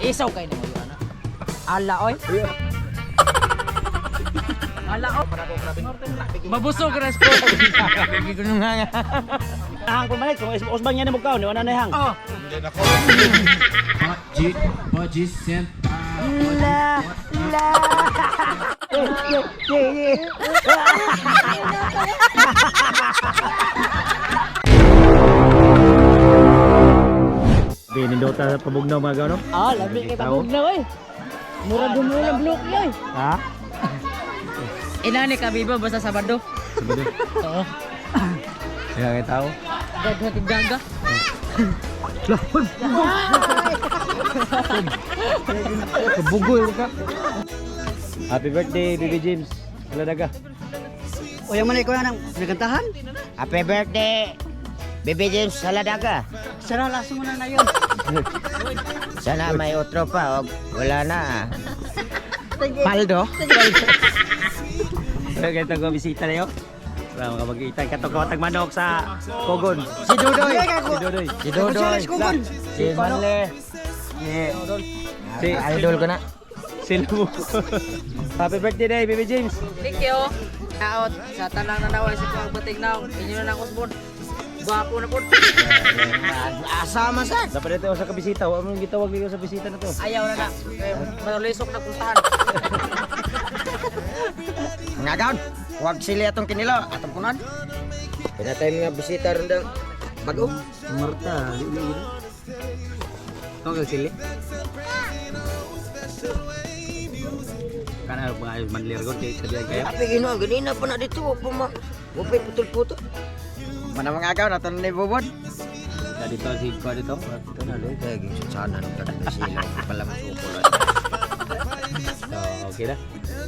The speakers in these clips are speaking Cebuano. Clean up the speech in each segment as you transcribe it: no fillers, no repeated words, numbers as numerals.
Isaw kay nimo yun ana. Ala oy. Ala oy. Mabusog ra ko. Hindi ko nung nga. Hang pumalik kung usbang niya na mukaw ni wala na hang. Oh. Pode, pode sentar. La la. Eh, eh, eh, eh. Binindota sa pabugnaw mga gano? Ah, labi kay pabugnaw oy. Mura dumulo ng block oy. Ha? Inani ka biba basta Sabado. Sabado. Oo. Kaya kay tao. Gagawin gaga. Lah, hoy. Kabugol ka. Happy birthday, Baby James. Aladaga. O yung manay ko na ng nagantahan? Happy birthday, Baby James Saladaga. Sara, laso mo na na yun. Sana may otro pa. O, wala na. Paldo? Kaya ganito ko bisita na yun. Wala mga magitan katong kawatag manok sa Kogon. Si Dudoy. Si Dudoy. Si Dudoy. Kogon. Si Manle. Si Idol ko na. Si Lumo. Happy birthday day, Baby James. Thank you. Out sa tanang nanaway sa kuang bating naong. Inyo na nang usbon. Gwapo na po. Asa man sa? Dapat ito sa kabisita. Huwag mo gitawag dito sa bisita na to. Ayaw na na. Manulisok na puntahan. Mga gaon, huwag sila atong kinilo, atong punan. Pinatay mga bisita ron daw. Bago. Marta, di di. Tawag sili. Kana ba ay manlir ko kay kadiyan kayo. Tapi ginoo, ganina pa na dito, wa pa ma. Wa pa putol-putol. Mana mga gaon, aton ni Bobon. Na dito si ko dito. Ito na loy kay sana nung tanan sila pala masukol. So, okay na.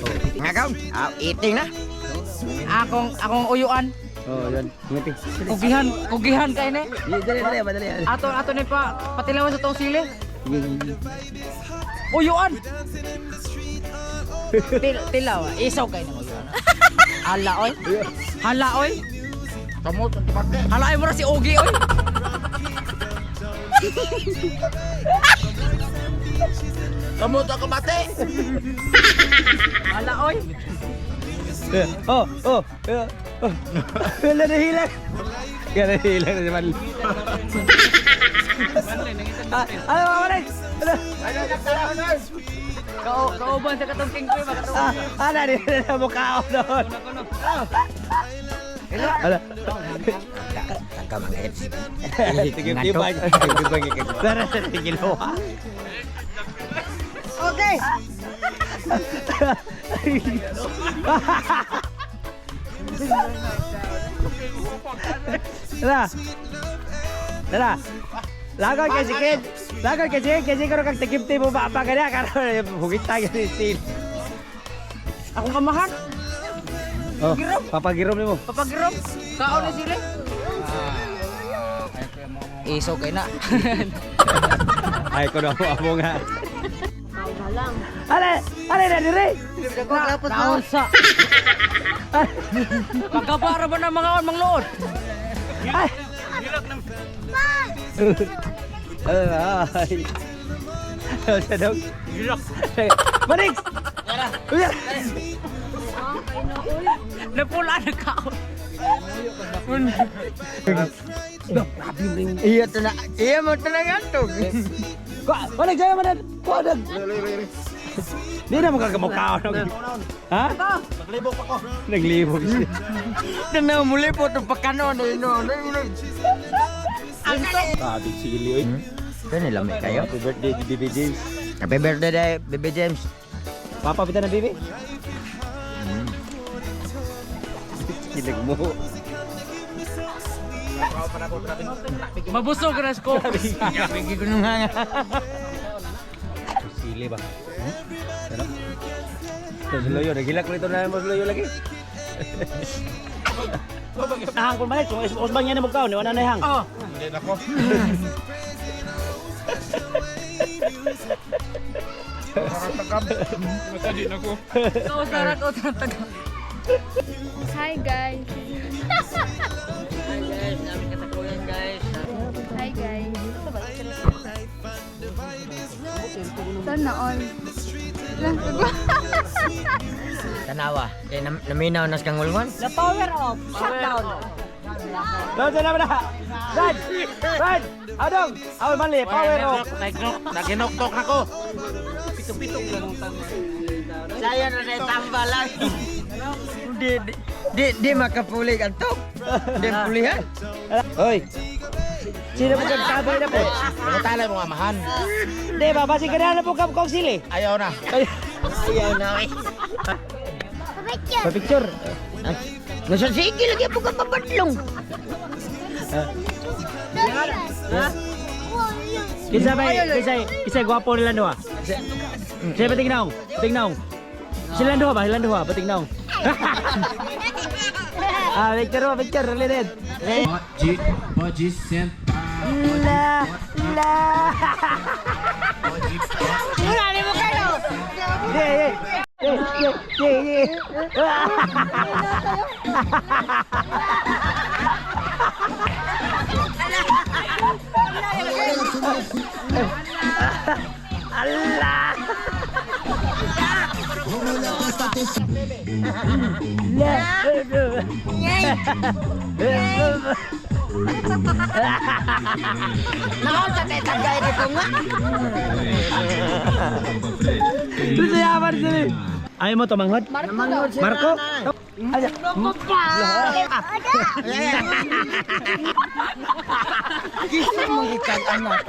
Oh. Mga gaon, eating na. Akong akong uyuan. Oh, yun. Ngiti. Kugihan, kugihan kay ni. Dali, dali, dali. Ato ato ni pa patilawan sa tong sili. Uyuan. Til tilaw, isaw kay nimo uyuan. Hala oy. Hala oy. Kamot ang tibagde. Hala oy mura si Ogi oy. Kamot ang kabate. Hala oy. Oh, oh, oh. Oh. Wala na hilang. Wala na hilang na si Manli. Ah, ano mga manig? Ano? Kao kauban sa katong king ba katong. Ah, ano, di na mukha ako doon. Ano? Tangka mga hips. Sige, di ba? Tara sa tigilawa. Okay. Tara. Tara. Lagot kay si Kid. Lagot kay si Kid. Kasi karon kag tikip mo pa pa kanya karon hugit tayo ni Steel. Akong kamahan. Oh, papagirom nimo. Papagirom. Kaon ni sili. Isaw kay na. Ay ko na mo amo nga. Ale, ale na dire. Naon sa. Pagkabara ba ng mga on mangluod? Ay. Ay. Sa dog. Manix. Tara. Napula na kaon. Iya to na. Iya mo to na gantog. Manix, saya manan. Kuha dag. Di na makakamukha. Ha? Naglibok ako. Naglibok siya. Tanaw muli po itong pagkanon. Ino, ino, ino. Sabi sili oy. Kani lami kayo. Happy birthday, Baby James. Happy birthday, day, Baby James. Papa pita na baby. Kilig mo. Mabusog ra ko. Hindi ko nung nga. Sili ba? Ano? Ito si Loyo, nagilak ko nito na mo si Loyo lagi. Hang pumalik, kung usbang niya na mukha, ni wala na hang. Oh. Kaos na ra ko taga. Hi guys. Hi guys, namin katakuyan guys. Hi guys. Sana all. Tanawa. Kay naminaw nas kang ulngon. The power off. Shutdown. Dad, dad, dad. Dad! Dad! Adong! Aw mali, power off. Naginoktok na ko. Saya na na tambal lang. Di di di, di makapulig ang top. Di pulihan. Hoy. Sino mo kang tabay na po? Natalay mo amahan. Di ba, basi ka na po kang kong sili. Ayaw na. Ayaw na eh. Pa-picture. Nasa sige lagi po ka papadlong. Kinsa ba, kinsa, kinsa gwapo nila duha? Siya patignaw, patignaw. Sila duha ba? Sila duha, patignaw. Ah, picture mo, picture, ulitin. Pode, pode sentar. La, la. Wala ni mo kayo. Yeah, yeah, yeah, yeah, yeah. Naon sa kay tagay dito nga. Siya sila. Ayaw mo tumanghod? Marco daw. Marco? Kisa mo gikag anak.